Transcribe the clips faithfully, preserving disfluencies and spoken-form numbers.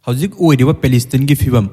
ꯍꯧꯖꯤꯛ ꯑꯣꯏꯔꯤꯕ ꯄꯦꯂꯤꯁꯇꯤꯟꯒꯤ ꯐꯤꯕꯝ꯫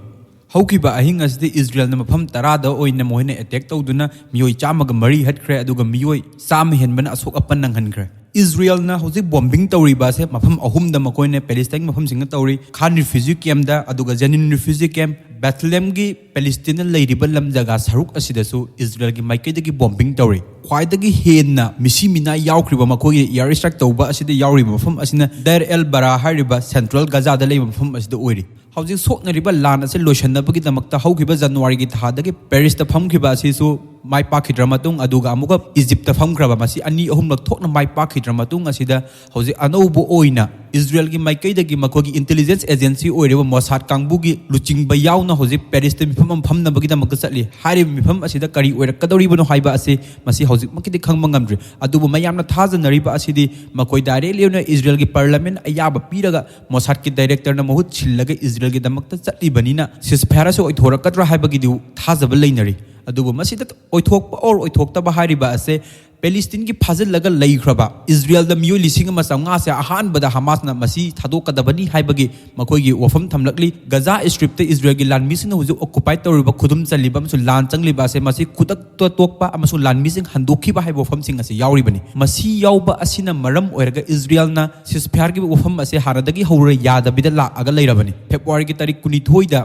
ꯍꯧꯈꯤꯕ ꯑꯍꯤꯡ ꯑꯁꯤꯗ ꯏꯖꯔꯦꯜꯅ ꯃꯐꯝ ꯇꯔꯥꯗ ꯑꯣꯏꯅ ꯃꯈꯣꯏꯅ ꯑꯦꯇꯦꯛ ꯇꯧꯗꯨꯅ ꯃꯤꯑꯣꯏ ꯆꯥꯝꯃꯒ ꯃꯔꯤ ꯍꯠꯈ꯭ꯔꯦ, ꯑꯗꯨꯒ ꯃꯤꯑꯣꯏ ꯆꯥꯝꯃ ꯍꯦꯟꯕꯅ ꯑꯁꯣꯛ ꯑꯄꯟ ꯅꯪꯍꯟꯈ꯭ꯔꯦ꯫ ꯏꯖꯔꯦꯜꯅ ꯍꯧꯖꯤꯛ ꯕꯣꯝꯕꯤꯡ ꯇꯧꯔꯤꯕ ꯑꯁꯦ ꯃꯐꯝ ꯑꯍꯨꯝꯗ ꯃꯈꯣꯏꯅ ꯄꯦꯂꯤꯁꯇꯥꯏꯟꯒꯤ ꯃꯐꯝꯁꯤꯡꯗ ꯇꯧꯔꯤ: ꯈꯥꯟ ꯔꯤꯐ꯭ꯌꯨꯖꯤ ꯀꯦꯝꯗ, ꯑꯗꯨꯒ ꯖꯦꯅꯤꯟ ꯔꯤꯐ꯭ꯌꯨꯖꯤ ꯀꯦꯝ, ꯕꯦꯊꯂꯦꯝꯒꯤ ꯄꯦꯂꯤꯁꯇꯤꯟꯅ ꯂꯩꯔꯤꯕ ꯂꯝ ꯖꯒꯥ ꯁꯔꯨꯛ ꯑꯁꯤꯗꯁꯨ ꯏꯖꯔꯦꯜꯒꯤ ꯃꯥꯏꯀꯩꯗꯒꯤ ꯕꯣꯝꯕꯤꯡ ꯇꯧꯔꯤ꯫ ꯈ꯭ꯋꯥꯏꯗꯒꯤ ꯍꯦꯟꯅ ꯃꯤꯁꯤ ꯃꯤꯅꯥ ꯌꯥꯎꯈ꯭ꯔꯤꯕ, ꯃꯈꯣꯏꯒꯤ ꯏꯌꯥꯔ ꯁ꯭ꯇ꯭ꯔꯥꯏꯛ ꯇꯧꯕ ꯑꯁꯤꯗ ꯌꯥꯎꯔꯤꯕ ꯃꯐꯝ ꯑꯁꯤꯅ ꯗꯥꯏꯔ ꯑꯦꯜ ꯕꯔꯥ ꯍꯥꯏꯔꯤꯕ ꯁꯦꯟꯇ꯭ꯔꯦꯜ ꯒꯖꯥꯗ ꯂꯩꯕ ꯃꯐꯝ ꯑꯁꯤꯗ ꯑꯣꯏꯔꯤ꯫ ꯍꯧꯖꯤꯛ ꯁꯣꯛꯅꯔꯤꯕ ꯂꯥꯟ ꯑꯁꯤ ꯂꯣꯏꯁꯤꯟꯅꯕꯒꯤꯗꯃꯛꯇ ꯍꯧꯈꯤꯕ ꯖꯅꯋꯥꯔꯤꯒꯤ ꯊꯥꯗꯒꯤ ꯄꯦꯔꯤꯁꯇ ꯐꯝꯈꯤꯕ ꯑꯁꯤꯁꯨ ꯃꯥꯏ ꯄꯥꯛꯈꯤꯗ꯭ꯔ ꯃꯇꯨꯡ, ꯑꯗꯨꯒ ꯑꯃꯨꯛꯀ ꯏꯖꯤꯞꯇ ꯐꯝꯈ꯭ꯔꯕ, ꯃꯁꯤ ꯑꯅꯤ ꯑꯍꯨꯝꯂꯛ ꯊꯣꯛꯅ ꯃꯥꯏ ꯄꯥꯛꯈꯤꯗ꯭ꯔ ꯃꯇꯨꯡ ꯑꯁꯤꯗ ꯍꯧꯖꯤꯛ ꯑꯅꯧꯕ ꯑꯣꯏꯅ ꯏꯖꯔꯦꯜꯒꯤ ꯃꯥꯏꯀꯩꯗꯒꯤ ꯃꯈꯣꯏꯒꯤ ꯏꯟꯇꯦꯂꯤꯖꯦꯟꯁ ꯑꯦꯖꯦꯟꯁꯤ ꯑꯣꯏꯔꯤꯕ ꯃꯣꯁꯥꯗ ꯀꯥꯡꯕꯨꯒꯤ ꯂꯨꯆꯤꯡꯕ ꯌꯥꯎꯅ ꯍꯧꯖꯤꯛ ꯄꯦꯔꯤꯁꯇ ꯃꯤꯐꯝ ꯑꯃ ꯐꯝꯅꯕꯒꯤꯗꯃꯛꯇ ꯆꯠꯂꯤ꯫ ꯍꯥꯏꯔꯤꯕ ꯃꯤꯐꯝ ꯑꯁꯤꯗ ꯀꯔꯤ ꯑꯣꯏꯔꯛꯀꯗꯧꯔꯤꯕꯅꯣ ꯍꯥꯏꯕ ꯑꯁꯤ ꯃꯁꯤ ꯍꯧꯖꯤꯛꯃꯛꯀꯤꯗꯤ ꯈꯪꯕ ꯉꯝꯗ꯭ꯔꯤ꯫ ꯑꯗꯨꯕꯨ ꯃꯌꯥꯝꯅ ꯊꯥꯖꯅꯔꯤꯕ ꯑꯁꯤꯗꯤ ꯃꯈꯣꯏ ꯗꯥꯏꯔꯦꯛꯂꯤ ꯑꯣꯏꯅ ꯏꯖꯔꯦꯜꯒꯤ ꯄꯥꯔꯂꯤꯌꯥꯃꯦꯟ ꯑꯌꯥꯕ ꯄꯤꯔꯒ ꯃꯣꯁꯥꯗꯀꯤ ꯗꯥꯏꯔꯦꯛꯇꯔꯅ ꯃꯍꯨꯠ ꯁꯤꯜꯂꯒ ꯏꯖꯔꯦꯜꯒꯤꯗꯃꯛꯇ ꯆꯠꯂꯤꯕꯅꯤꯅ ceasefire ꯑꯁꯤ ꯑꯣꯏꯊꯣꯔꯛꯀꯗ꯭ꯔꯥ ꯍꯥꯏꯕꯒꯤꯗꯤ ꯊꯥꯖꯕ ꯂꯩꯅꯔꯤ꯫ ꯑꯗꯨꯕꯨ ꯃꯁꯤꯗ ꯑꯣꯏꯊꯣꯛꯄ or ꯑꯣꯏꯊꯣꯛꯇꯕ ꯍꯥꯏꯔꯤꯕ ꯑꯁꯦ ꯄꯦꯂꯤꯁꯇꯤꯟꯒꯤ ꯐꯥꯖꯤꯜꯂꯒ ꯂꯩꯈ꯭ꯔꯕ ꯏꯖꯔꯦꯜꯗ ꯃꯤꯑꯣꯏ ꯂꯤꯁꯤꯡ ꯑꯃ ꯆꯥꯝꯃꯉꯥꯁꯦ ꯑꯍꯥꯟꯕꯗ ꯍꯃꯥꯁꯅ ꯃꯁꯤ ꯊꯥꯗꯣꯛꯀꯗꯕꯅꯤ ꯍꯥꯏꯕꯒꯤ ꯃꯈꯣꯏꯒꯤ ꯋꯥꯐꯝ ꯊꯝꯂꯛꯂꯤ꯫ ꯒꯖꯥ ꯁ꯭ꯇ꯭ꯔꯤꯞꯇ ꯏꯖꯔꯦꯜꯒꯤ ꯂꯥꯟꯃꯤꯁꯤꯡꯅ ꯍꯧꯖꯤꯛ ꯑꯣꯀꯨꯄꯥꯏ ꯇꯧꯔꯤꯕ, ꯈꯨꯗꯨꯝ ꯆꯜꯂꯤꯕ ꯑꯃꯁꯨꯡ ꯂꯥꯟ ꯆꯪꯂꯤꯕ ꯑꯁꯦ ꯃꯁꯤ ꯈꯨꯗꯛꯇ ꯇꯣꯛꯄ ꯑꯃꯁꯨꯡ ꯂꯥꯟꯃꯤꯁꯤꯡ ꯍꯟꯗꯣꯛꯈꯤꯕ ꯍꯥꯏꯕ ꯋꯥꯐꯝꯁꯤꯡ ꯑꯁꯤ ꯌꯥꯎꯔꯤꯕꯅꯤ꯫ ꯃꯁꯤ ꯌꯥꯎꯕ ꯑꯁꯤꯅ ꯃꯔꯝ ꯑꯣꯏꯔꯒ ꯏꯖꯔꯦꯜꯅ ceasefireꯒꯤ ꯋꯥꯐꯝ ꯑꯁꯦ ꯍꯥꯟꯅꯗꯒꯤ ꯍꯧꯔ ꯌꯥꯗꯕꯤꯗ ꯂꯥꯛꯑꯒ ꯂꯩꯔꯕꯅꯤ꯫ ꯐꯦꯕ꯭ꯔꯨꯋꯥꯔꯤꯒꯤ ꯇꯥꯔꯤꯛ ꯀꯨꯟꯅꯤꯊꯣꯏꯗ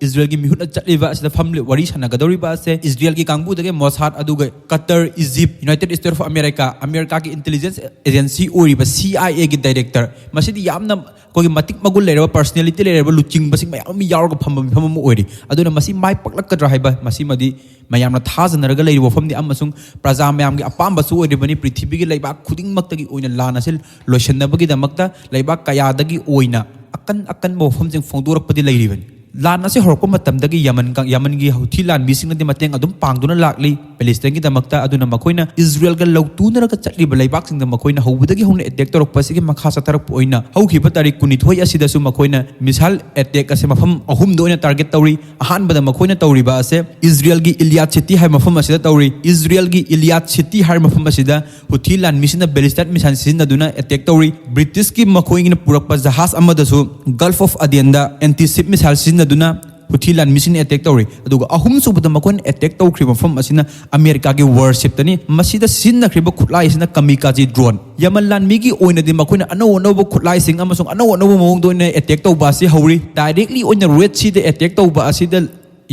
ꯏꯖꯔꯦꯜꯒꯤ ꯃꯤꯍꯨꯠꯅ ꯆꯠꯂꯤꯕ ꯑꯁꯤꯗ ꯐꯝꯂꯤ ꯋꯥꯔꯤ ꯁꯥꯟꯅꯒꯗꯧꯔꯤꯕ ꯑꯁꯦ ꯏꯖꯔꯦꯜꯒꯤ ꯀꯥꯡꯕꯨꯗꯒꯤ ꯃꯣꯁꯥꯗ, ꯑꯗꯨꯒ cutter, Egypt, United state of America, ꯑꯃꯦꯔꯤꯀꯥꯒꯤ ꯏꯟꯇꯦꯂꯤꯖꯦꯟꯁ ꯑꯦꯖꯦꯟꯁꯤ ꯑꯣꯏꯔꯤꯕ ꯁꯤ ꯑꯥꯏ ꯑꯦꯒꯤ ꯗꯥꯏꯔꯦꯛꯇꯔ, ꯃꯁꯤꯗꯤ ꯌꯥꯝꯅ ꯑꯩꯈꯣꯏꯒꯤ ꯃꯇꯤꯛ ꯃꯒꯨꯟ ꯂꯩꯔꯕ, ꯄꯔꯁꯅꯦꯂꯤꯇꯤ ꯂꯩꯔꯕ ꯂꯨꯆꯤꯡꯕꯁꯤꯡ ꯃꯌꯥꯝ ꯑꯃ ꯌꯥꯎꯔꯒ ꯐꯝꯕ ꯃꯤꯐꯝ ꯑꯃ ꯑꯣꯏꯔꯤ꯫ ꯑꯗꯨꯅ ꯃꯁꯤ ꯃꯥꯏ ꯄꯥꯛꯂꯛꯀꯗ꯭ꯔꯥ ꯍꯥꯏꯕ ꯃꯁꯤꯃꯗꯤ ꯃꯌꯥꯝꯅ ꯊꯥꯖꯅꯔꯒ ꯂꯩꯔꯤꯕ ꯋꯥꯐꯝꯅꯤ, ꯑꯃꯁꯨꯡ ꯄ꯭ꯔꯖꯥ ꯃꯌꯥꯝꯒꯤ ꯑꯄꯥꯝꯕꯁꯨ ꯑꯣꯏꯔꯤꯕꯅꯤ꯫ ꯄ꯭ꯔꯤꯊꯤꯕꯤꯒꯤ ꯂꯩꯕꯥꯛ ꯈꯨꯗꯤꯡꯃꯛꯇꯒꯤ ꯑꯣꯏꯅ ꯂꯥꯟ ꯑꯁꯤ ꯂꯣꯏꯁꯤꯟꯅꯕꯒꯤꯗꯃꯛꯇ ꯂꯩꯕꯥꯛ ꯀꯌꯥꯗꯒꯤ ꯑꯣꯏꯅ ꯑꯀꯟ ꯑꯀꯟꯕ ꯋꯥꯐꯝꯁꯤꯡ ꯐꯣꯡꯗꯣꯔꯛꯄꯗꯤ ꯂꯩꯔꯤꯕꯅꯤ꯫ ꯂꯥꯟ ꯑꯁꯤ ꯍꯧꯔꯛꯄ ꯃꯇꯝꯗꯒꯤ ꯌꯃꯟ, ꯌꯃꯟꯒꯤ ꯍꯧꯊꯤ ꯂꯥꯟꯃꯤꯁꯤꯡꯅꯗꯤ ꯃꯇꯦꯡ ꯑꯗꯨꯝ ꯄꯥꯡꯗꯨꯅ ꯂꯥꯛꯂꯤ꯫ ꯄꯦꯂꯦꯁꯇꯥꯏꯟꯒꯤꯗꯃꯛꯇ꯫ ꯑꯗꯨꯅ ꯃꯈꯣꯏꯅ ꯏꯖꯔꯦꯜꯒ ꯂꯧꯇꯨꯅꯔꯒ ꯆꯠꯂꯤꯕ ꯂꯩꯕꯥꯛꯁꯤꯡꯗ ꯃꯈꯣꯏꯅ ꯍꯧꯕꯗꯒꯤ ꯍꯧꯅ ꯑꯦꯇꯦꯛ ꯇꯧꯔꯛꯄ ꯑꯁꯤꯒꯤ ꯃꯈꯥ ꯆꯠꯊꯔꯛꯄ ꯑꯣꯏꯅ ꯍꯧꯈꯤꯕ ꯇꯥꯔꯤꯛ ꯀꯨꯟꯅꯤꯊꯣꯏ ꯑꯁꯤꯗꯁꯨ ꯃꯈꯣꯏꯅ ꯃꯤꯁꯥꯏꯜ ꯑꯦꯇꯦꯛ ꯑꯁꯦ ꯃꯐꯝ ꯑꯍꯨꯝꯗ ꯑꯣꯏꯅ ꯇꯥꯔꯒꯦꯠ ꯇꯧꯔꯤ꯫ ꯑꯍꯥꯟꯕꯗ ꯃꯈꯣꯏꯅ ꯇꯧꯔꯤꯕ ꯑꯁꯦ ꯏꯖꯔꯦꯜꯒꯤ ꯏꯂꯤꯌꯥꯠ ꯁꯤꯇꯤ ꯍꯥꯏꯕ ꯃꯐꯝ ꯑꯁꯤꯗ ꯇꯧꯔꯤ꯫ ꯏꯖꯔꯦꯜꯒꯤ ꯏꯂꯤꯌꯥꯠ ꯁꯤꯇꯤ ꯍꯥꯏꯔꯤꯕ ꯃꯐꯝ ꯑꯁꯤꯗ ꯍꯨꯊꯤ ꯂꯥꯟꯃꯤꯁꯤꯡꯅ ꯕꯦꯂꯤꯁꯇꯥꯏꯠ ꯃꯤꯁꯥꯏꯜ ꯁꯤꯖꯤꯟꯅꯗꯨꯅ ꯑꯦꯇꯦꯛ ꯇꯧꯔꯤ꯫ ꯕ꯭ꯔꯤꯇꯤꯁꯀꯤ ꯃꯈꯣꯏꯒꯤꯅ ꯄꯨꯔꯛꯄ ꯖꯍꯥꯖ ꯑꯃꯗꯁꯨ ꯒꯜꯐ ꯑꯣꯐ ꯑꯗꯦꯟꯗ ꯑꯦꯟꯇꯤ ꯁꯤꯞ ꯃꯤꯁꯥꯏꯜ ꯁꯤꯖꯤꯟꯅꯗꯨꯅ ꯍꯨꯊꯤ ꯂꯥꯟꯃꯤꯁꯤꯡꯅ ꯑꯦꯇꯦꯛ ꯇꯧꯔꯤ꯫ ꯑꯗꯨꯒ ꯑꯍꯨꯝꯁꯨꯕꯗ ꯃꯈꯣꯏꯅ ꯑꯦꯇꯦꯛ ꯇꯧꯈ꯭ꯔꯤꯕ ꯃꯐꯝ ꯑꯁꯤꯅ ꯑꯃꯦꯔꯤꯀꯥꯒꯤ ꯋꯥꯔꯁꯤꯞꯇꯅꯤ꯫ ꯃꯁꯤꯗ ꯁꯤꯖꯤꯟꯅꯈ꯭ꯔꯤꯕ ꯈꯨꯠꯂꯥꯏ ꯑꯁꯤꯅ ꯀꯃꯤꯀꯥꯖꯤ ꯗ꯭ꯔꯣꯟ꯫ ꯌꯃꯟ ꯂꯥꯟꯃꯤꯒꯤ ꯑꯣꯏꯅꯗꯤ ꯃꯈꯣꯏꯅ ꯑꯅꯧ ꯑꯅꯧꯕ ꯈꯨꯠꯂꯥꯏꯁꯤꯡ ꯑꯃꯁꯨꯡ ꯑꯅꯧ ꯑꯅꯧꯕ ꯃꯑꯣꯡꯗ ꯑꯣꯏꯅ ꯑꯦꯇꯦꯛ ꯇꯧꯕ ꯑꯁꯤ ꯍꯧꯔꯤ꯫ ꯗꯥꯏꯔꯦꯛꯂꯤ ꯑꯣꯏꯅ ꯔꯦꯗ ꯁꯤꯗ ꯑꯦꯇꯦꯛ ꯇꯧꯕ ꯑꯁꯤꯗ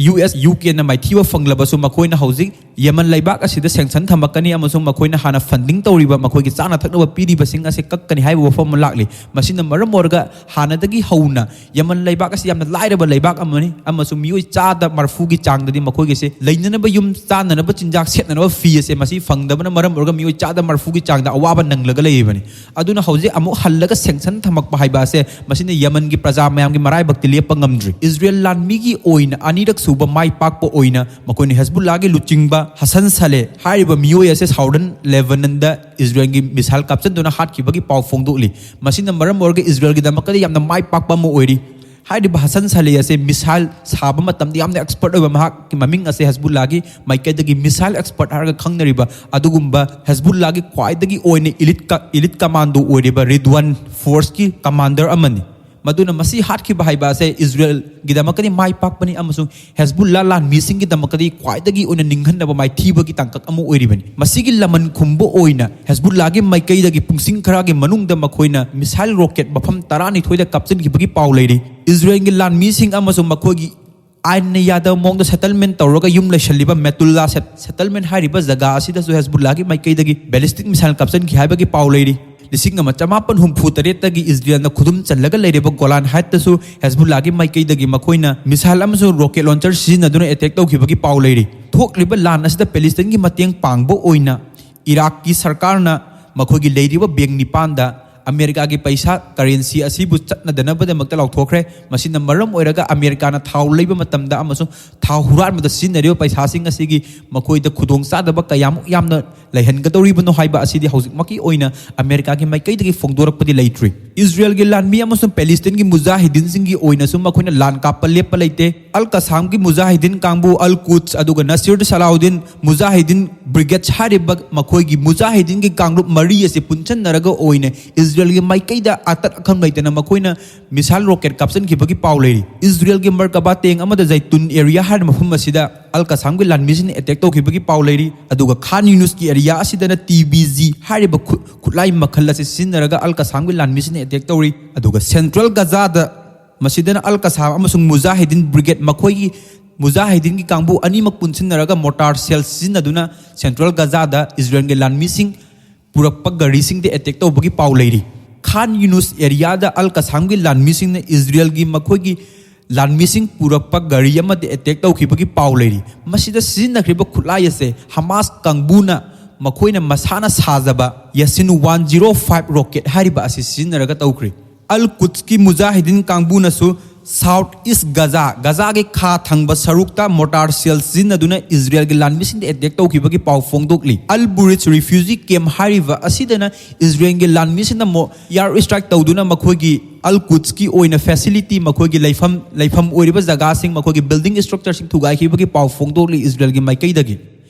ꯌꯨ ꯑꯦꯁ, ꯌꯨ ꯀꯦꯅ ꯃꯥꯏꯊꯤꯕ ꯐꯪꯂꯕꯁꯨ ꯃꯈꯣꯏꯅ ꯍꯧꯖꯤꯛ ꯌꯃꯟ ꯂꯩꯕꯥꯛ ꯑꯁꯤꯗ ꯁꯦꯡꯁꯟ ꯊꯝꯃꯛꯀꯅꯤ ꯑꯃꯁꯨꯡ ꯃꯈꯣꯏꯅ ꯍꯥꯟꯅ ꯐꯟꯗꯤꯡ ꯇꯧꯔꯤꯕ, ꯃꯈꯣꯏꯒꯤ ꯆꯥꯅ ꯊꯛꯅꯕ ꯄꯤꯔꯤꯕꯁꯤꯡ ꯑꯁꯤ ꯀꯛꯀꯅꯤ ꯍꯥꯏꯕ ꯋꯥꯐꯝ ꯑꯃ ꯂꯥꯛꯂꯤ꯫ ꯃꯁꯤꯅ ꯃꯔꯝ ꯑꯣꯏꯔꯒ ꯍꯥꯟꯅꯗꯒꯤ ꯍꯧꯅ ꯌꯃꯟ ꯂꯩꯕꯥꯛ ꯑꯁꯤ ꯌꯥꯝꯅ ꯂꯥꯏꯔꯕ ꯂꯩꯕꯥꯛ ꯑꯃꯅꯤ ꯑꯃꯁꯨꯡ ꯃꯤꯑꯣꯏ ꯆꯥꯗ ꯃꯔꯐꯨꯒꯤ ꯆꯥꯡꯗꯗꯤ ꯃꯈꯣꯏꯒꯤꯁꯦ ꯂꯩꯅꯅꯕ ꯌꯨꯝ, ꯆꯥꯅꯅꯕ ꯆꯤꯟꯖꯥꯛ, ꯁꯦꯠꯅꯅꯕ ꯐꯤ ꯑꯁꯦ ꯃꯁꯤ ꯐꯪꯗꯕꯅ ꯃꯔꯝ ꯑꯣꯏꯔꯒ ꯃꯤꯑꯣꯏ ꯆꯥꯗ ꯃꯔꯐꯨꯒꯤ ꯆꯥꯡꯗ ꯑꯋꯥꯕ ꯅꯪꯂꯒ ꯂꯩꯔꯤꯕꯅꯤ꯫ ꯑꯗꯨꯅ ꯍꯧꯖꯤꯛ ꯑꯃꯨꯛ ꯍꯜꯂꯒ ꯁꯦꯡꯁꯟ ꯊꯝꯃꯛꯄ ꯍꯥꯏꯕ ꯑꯁꯦ ꯃꯁꯤꯅ ꯌꯃꯟꯒꯤ ꯄ꯭ꯔꯖꯥ ꯃꯌꯥꯝꯒꯤ ꯃꯔꯥꯏꯕꯛꯇꯤ ꯂꯦꯞꯄ ꯉꯝꯗ꯭ꯔꯤ꯫ ꯏꯖꯔꯦꯜ ꯂꯥꯟꯃꯤꯒꯤ ꯑꯣꯏꯅ ꯑꯅꯤꯔꯛ ꯁꯨꯕ ꯃꯥꯏ ꯄꯥꯛꯄ ꯑꯣꯏꯅ ꯃꯈꯣꯏꯅ ꯍꯦꯖꯕꯨꯜꯂꯥꯒꯤ ꯂꯨꯆꯤꯡꯕ ꯍꯁꯟ ꯁꯥꯂꯦ ꯍꯥꯏꯔꯤꯕ ꯃꯤꯑꯣꯏ ꯑꯁꯦ ꯁꯥꯎꯗꯔꯟ ꯂꯦꯕꯅꯟꯗ ꯏꯖꯔꯦꯜꯒꯤ ꯃꯤꯁꯥꯏꯜ ꯀꯥꯞꯆꯤꯟꯗꯨꯅ ꯍꯥꯠꯈꯤꯕꯒꯤ ꯄꯥꯎ ꯐꯣꯡꯗꯣꯛꯂꯤ꯫ ꯃꯁꯤꯅ ꯃꯔꯝ ꯑꯣꯏꯔꯒ ꯏꯖꯔꯦꯜꯒꯤꯗꯃꯛꯇꯗꯤ ꯌꯥꯝꯅ ꯃꯥꯏ ꯄꯥꯛꯄ ꯑꯃ ꯑꯣꯏꯔꯤ꯫ ꯍꯥꯏꯔꯤꯕ ꯍꯁꯟ ꯁꯥꯂꯦ ꯑꯁꯦ ꯃꯤꯁꯥꯏꯜ ꯁꯥꯕ ꯃꯇꯝꯗ ꯌꯥꯝꯅ ꯑꯦꯛꯁꯄꯔꯠ ꯑꯣꯏꯕ, ꯃꯍꯥꯛꯀꯤ ꯃꯃꯤꯡ ꯑꯁꯦ ꯍꯦꯖꯕꯨꯜꯂꯥꯒꯤ ꯃꯥꯏꯀꯩꯗꯒꯤ ꯃꯤꯁꯥꯏꯜ ꯑꯦꯛꯁꯄꯔꯠ ꯍꯥꯏꯔꯒ ꯈꯪꯅꯔꯤꯕ ꯑꯗꯨꯒꯨꯝꯕ ꯍꯦꯖꯕꯨꯜꯂꯥꯒꯤ ꯈ꯭ꯋꯥꯏꯗꯒꯤ ꯑꯣꯏꯅ ꯏꯂꯤꯠ ꯀ-, ꯏꯂꯤꯠ ꯀꯃꯥꯟꯗꯣ ꯑꯣꯏꯔꯤꯕ ꯔꯤꯗꯋꯥꯟ ꯐꯣꯔꯁꯀꯤ ꯀꯃꯥꯟꯗꯔ ꯑꯃꯅꯤ꯫ ꯃꯗꯨꯅ ꯃꯁꯤ ꯍꯥꯠꯈꯤꯕ ꯍꯥꯏꯕ ꯑꯁꯦ ꯏꯖꯔꯦꯜꯒꯤꯗꯃꯛꯇꯗꯤ ꯃꯥꯏ ꯄꯥꯛꯄꯅꯤ ꯑꯃꯁꯨꯡ ꯍꯦꯖꯕꯨꯜꯂꯥ ꯂꯥꯟꯃꯤꯁꯤꯡꯒꯤꯗꯃꯛꯇꯗꯤ ꯈ꯭ꯋꯥꯏꯗꯒꯤ ꯑꯣꯏꯅ ꯅꯤꯡꯍꯟꯅꯕ ꯃꯥꯏꯊꯤꯕꯒꯤ ꯇꯥꯡꯀꯛ ꯑꯃ ꯑꯣꯏꯔꯤꯕꯅꯤ꯫ ꯃꯁꯤꯒꯤ ꯂꯃꯟ ꯈꯨꯝꯕ ꯑꯣꯏꯅ ꯍꯦꯖꯕꯨꯜꯂꯥꯒꯤ ꯃꯥꯏꯀꯩꯗꯒꯤ ꯄꯨꯡꯁꯤꯡ ꯈꯔꯒꯤ ꯃꯅꯨꯡꯗ ꯃꯈꯣꯏꯅ ꯃꯤꯁꯥꯏꯜ ꯔꯣꯀꯦꯠ ꯃꯐꯝ ꯇꯔꯥꯅꯤꯊꯣꯏꯗ ꯀꯥꯞꯆꯤꯟꯈꯤꯕꯒꯤ ꯄꯥꯎ ꯂꯩꯔꯤ꯫ ꯏꯖꯔꯦꯜꯒꯤ ꯂꯥꯟꯃꯤꯁꯤꯡ ꯑꯃꯁꯨꯡ ꯃꯈꯣꯏꯒꯤ ꯑꯥꯏꯟꯅ ꯌꯥꯗꯕ ꯃꯑꯣꯡꯗ ꯁꯦꯇꯜꯃꯦꯟ ꯇꯧꯔꯒ ꯌꯨꯝ ꯂꯩꯁꯜꯂꯤꯕ ꯃꯦꯇꯨꯜꯂꯥ ꯁꯦꯠ-, ꯁꯦꯇꯜꯃꯦꯟ ꯍꯥꯏꯔꯤꯕ ꯖꯒꯥ ꯑꯁꯤꯗꯁꯨ ꯍꯦꯖꯕꯨꯜꯂꯥꯒꯤ ꯃꯥꯏꯀꯩꯗꯒꯤ ꯕꯦꯂꯤꯁꯇꯤꯛ ꯃꯤꯁꯥꯏꯜ ꯀꯥꯞꯆꯤꯟꯈꯤ ꯍꯥꯏꯕꯒꯤ ꯄꯥꯎ ꯂꯩꯔꯤ꯫ ꯂꯤꯁꯤꯡ ꯑꯃ ꯆꯃꯥꯄꯟ ꯍꯨꯝꯐꯨ ꯇꯔꯦꯠꯇꯒꯤ ꯏꯖꯔꯦꯜꯅ ꯈꯨꯗꯨꯝ ꯆꯜꯂꯒ ꯂꯩꯔꯤꯕ ꯒꯣꯂꯥꯟ ꯍꯥꯏꯠꯇꯁꯨ ꯍꯦꯖꯕꯨꯜꯂꯥꯒꯤ ꯃꯥꯏꯀꯩꯗꯒꯤ ꯃꯈꯣꯏꯅ ꯃꯤꯁꯥꯏꯜ ꯑꯃꯁꯨꯡ ꯔꯣꯀꯦꯠ ꯂꯣꯟꯆꯔ ꯁꯤꯖꯤꯟꯅꯗꯨꯅ ꯑꯦꯇꯦꯛ ꯇꯧꯈꯤꯕꯒꯤ ꯄꯥꯎ ꯂꯩꯔꯤ꯫ ꯊꯣꯛꯂꯤꯕ ꯂꯥꯟ ꯑꯁꯤꯗ ꯄꯦꯂꯤꯁꯇꯤꯟꯒꯤ ꯃꯇꯦꯡ ꯄꯥꯡꯕ ꯑꯣꯏꯅ ꯏꯔꯥꯛꯀꯤ ꯁꯔꯀꯥꯔꯅ ꯃꯈꯣꯏꯒꯤ ꯂꯩꯔꯤꯕ ꯕꯦꯡ ꯅꯤꯄꯥꯟꯗ ꯑꯃꯦꯔꯤꯀꯥꯒꯤ ꯄꯩꯁꯥ, ꯀꯔꯦꯟꯁꯤ ꯑꯁꯤꯕꯨ ꯆꯠꯅꯗꯅꯕꯗꯃꯛꯇ ꯂꯥꯎꯊꯣꯛꯈ꯭ꯔꯦ꯫ ꯃꯁꯤꯅ ꯃꯔꯝ ꯑꯣꯏꯔꯒ ꯑꯃꯦꯔꯤꯀꯥꯅ ꯊꯥꯎ ꯂꯩꯕ ꯃꯇꯝꯗ ꯑꯃꯁꯨꯡ ꯊꯥꯎ ꯍꯨꯔꯥꯟꯕꯗ ꯁꯤꯖꯤꯟꯅꯔꯤꯕ ꯄꯩꯁꯥꯁꯤꯡ ꯑꯁꯤꯒꯤ ꯃꯈꯣꯏꯗ ꯈꯨꯗꯣꯡꯆꯥꯗꯕ ꯀꯌꯥꯃꯨꯛ ꯌꯥꯝꯅ ꯂꯩꯍꯟꯒꯗꯧꯔꯤꯕꯅꯣ ꯍꯥꯏꯕ ꯑꯁꯤꯗꯤ ꯍꯧꯖꯤꯛꯃꯛꯀꯤ ꯑꯣꯏꯅ ꯑꯃꯦꯔꯤꯀꯥꯒꯤ ꯃꯥꯏꯀꯩꯗꯒꯤ ꯐꯣꯡꯗꯣꯔꯛꯄꯗꯤ ꯂꯩꯇ꯭ꯔꯤ꯫ ꯏꯁꯔꯦꯜꯒꯤ ꯂꯥꯟꯃꯤ ꯑꯃꯁꯨꯡ ꯄꯦꯂꯤꯁꯇꯤꯟꯒꯤ ꯃꯨꯖꯥꯍꯤꯗꯤꯟꯁꯤꯡꯒꯤ ꯑꯣꯏꯅꯁꯨ ꯃꯈꯣꯏꯅ ꯂꯥꯟ ꯀꯥꯞꯄ ꯂꯦꯞꯄ ꯂꯩꯇꯦ꯫ ꯑꯜ ꯀꯁꯥꯝꯒꯤ ꯃꯨꯖꯥꯍꯤꯗꯤꯟ ꯀꯥꯡꯕꯨ, ꯑꯜ ꯀꯨꯠꯁ ꯑꯗꯨꯒ ꯅꯁꯤꯔ ꯁꯂꯥꯎꯗꯤꯟ ꯃꯨꯖꯥꯍꯤꯗꯤꯟ ꯕ꯭ꯔꯤꯒꯦꯗ ꯍꯥꯏꯔꯤꯕ ꯃꯈꯣꯏꯒꯤ ꯃꯨꯖꯥꯍꯤꯗꯤꯟꯒꯤ ꯀꯥꯡꯂꯨꯞ ꯃꯔꯤ ꯑꯁꯤ ꯄꯨꯟꯁꯤꯟꯅꯔꯒ ꯑꯣꯏꯅ ꯏꯁꯔꯦꯜꯒꯤ ꯃꯥꯏꯀꯩꯗ ꯑꯇꯠ ꯑꯈꯝ ꯂꯩꯇꯅ ꯃꯈꯣꯏꯅ ꯃꯤꯁꯥꯏꯜ ꯔꯣꯀꯦꯠ ꯀꯥꯞꯁꯤꯟꯈꯤꯕꯒꯤ ꯄꯥꯎ ꯂꯩꯔꯤ꯫ ꯏꯁꯔꯦꯜꯒꯤ ꯃꯔꯀꯕꯥ ꯇꯦꯡ ꯑꯃꯗ ꯖꯩꯇꯨꯟ ꯑꯦꯔꯤꯌꯥ ꯍꯥꯏꯔꯤꯕ ꯃꯐꯝ ꯑꯁꯤꯗ ꯑꯜ ꯀꯁꯥꯝꯒꯤ ꯂꯥꯟꯃꯤꯁꯤꯡꯅ ꯑꯦꯇꯦꯛ ꯇꯧꯈꯤꯕꯒꯤ ꯄꯥꯎ ꯂꯩꯔꯤ꯫ ꯑꯗꯨꯒ ꯈꯥꯟ ꯌꯨꯅꯨꯁꯀꯤ ꯑꯦꯔꯤꯌꯥ ꯑꯁꯤꯗꯅ ꯇꯤ ꯕꯤ ꯖꯤ ꯍꯥꯏꯔꯤꯕ ꯈꯨ-, ꯈꯨꯠꯂꯥꯏ ꯃꯈꯜ ꯑꯁꯤ ꯁꯤꯖꯤꯟꯅꯔꯒ ꯑꯜ ꯀꯁꯥꯝꯒꯤ ꯂꯥꯟꯃꯤꯁꯤꯡꯅ ꯑꯦꯇꯦꯛ ꯇꯧꯔꯤ꯫ ꯑꯗꯨꯒ ꯁꯦꯟꯇ꯭ꯔꯦꯜ ꯒꯖꯥꯗ, ꯃꯁꯤꯗꯅ ꯑꯜ ꯀꯁꯥꯝ ꯑꯃꯁꯨꯡ ꯃꯨꯖꯥꯍꯤꯗꯤꯟ ꯕ꯭ꯔꯤꯒꯦꯗ, ꯃꯈꯣꯏꯒꯤ ꯃꯨꯖꯥꯍꯤꯗꯤꯟꯒꯤ ꯀꯥꯡꯕꯨ ꯑꯅꯤꯃꯛ ꯄꯨꯟꯁꯤꯟꯅꯔꯒ ꯃꯣꯔꯇꯥꯔ ꯁꯦꯜ ꯁꯤꯖꯤꯟꯅꯗꯨꯅ ꯁꯦꯟꯇ꯭ꯔꯦꯜ ꯒꯖꯥꯗ ꯏꯁꯔꯦꯜꯒꯤ ꯂꯥꯟꯃꯤꯁꯤꯡ ꯄꯨꯔꯛꯄ ꯒꯥꯔꯤꯁꯤꯡꯗ ꯑꯦꯇꯦꯛ ꯇꯧꯕꯒꯤ ꯄꯥꯎ ꯂꯩꯔꯤ꯫ ꯈꯥꯟ ꯌꯨꯅꯨꯁ ꯑꯦꯔꯤꯌꯥꯗ ꯑꯜ ꯀꯁꯥꯝꯒꯤ ꯂꯥꯟꯃꯤꯁꯤꯡꯅ ꯏꯁꯔꯦꯜꯒꯤ ꯃꯈꯣꯏꯒꯤ ꯂꯥꯟꯃꯤꯁꯤꯡ ꯄꯨꯔꯛꯄ ꯒꯥꯔꯤ ꯑꯃꯗ ꯑꯦꯇꯦꯛ ꯇꯧꯈꯤꯕꯒꯤ ꯄꯥꯎ ꯂꯩꯔꯤ꯫ ꯃꯁꯤꯗ ꯁꯤꯖꯤꯟꯅꯈ꯭ꯔꯤꯕ ꯈꯨꯠꯂꯥꯏ ꯑꯁꯦ ꯍꯃꯥꯁ ꯀꯥꯡꯕꯨꯅ ꯃꯈꯣꯏꯅ ꯃꯁꯥꯅ ꯁꯥꯖꯕ ꯌꯥꯁꯤꯟ ꯋꯥꯟ ꯖꯤꯔꯣ ꯐꯥꯏꯚ ꯔꯣꯀꯦꯠ ꯍꯥꯏꯔꯤꯕ ꯑꯁꯤ ꯁꯤꯖꯤꯟꯅꯔꯒ ꯇꯧꯈ꯭ꯔꯤ꯫ ꯑꯜ ꯀꯨꯠꯁꯀꯤ ꯃꯨꯖꯥꯍꯤꯗꯤꯟ ꯀꯥꯡꯕꯨꯅꯁꯨ ꯁꯥꯎꯠ ꯏꯁ ꯒꯖꯥ, ꯒꯖꯥꯒꯤ ꯈꯥ ꯊꯪꯕ ꯁꯔꯨꯛꯇ ꯃꯣꯔꯇꯥꯔ ꯁꯦꯜ ꯁꯤꯖꯤꯟꯅꯗꯨꯅ ꯏꯁꯔꯦꯜꯒꯤ ꯂꯥꯟꯃꯤꯁꯤꯡꯗ ꯑꯦꯇꯦꯛ ꯇꯧꯈꯤꯕꯒꯤ ꯄꯥꯎ ꯐꯣꯡꯗꯣꯛꯂꯤ꯫ ꯑꯜ ꯕꯨꯔꯤꯖ ꯔꯤꯐ꯭ꯌꯨꯖꯤ ꯀꯦꯝ ꯍꯥꯏꯔꯤꯕ ꯑꯁꯤꯗꯅ ꯏꯁꯔꯦꯜꯒꯤ ꯂꯥꯟꯃꯤꯁꯤꯡꯅ ꯃꯣ-, ꯏꯌꯥꯔ ꯏꯁꯇ꯭ꯔꯥꯏꯛ ꯇꯧꯗꯨꯅ ꯃꯈꯣꯏꯒꯤ ꯑꯜ ꯀꯨꯠꯁꯀꯤ ꯑꯣꯏꯅ ꯐꯦꯁꯤꯂꯤꯇꯤ, ꯃꯈꯣꯏꯒꯤ ꯂꯩꯐꯝ, ꯂꯩꯐꯝ ꯑꯣꯏꯔꯤꯕ ꯖꯒꯥꯁꯤꯡ, ꯃꯈꯣꯏꯒꯤ ꯕꯤꯜꯗꯤꯡ ꯏꯁꯇ꯭ꯔꯛꯆꯔꯁꯤꯡ ꯊꯨꯒꯥꯏꯈꯤꯕꯒꯤ ꯄꯥꯎ ꯐꯣꯡꯗꯣꯛꯂꯤ ꯏꯁꯔꯦꯜꯒꯤ ꯃꯥꯏꯀꯩꯗꯒꯤ꯫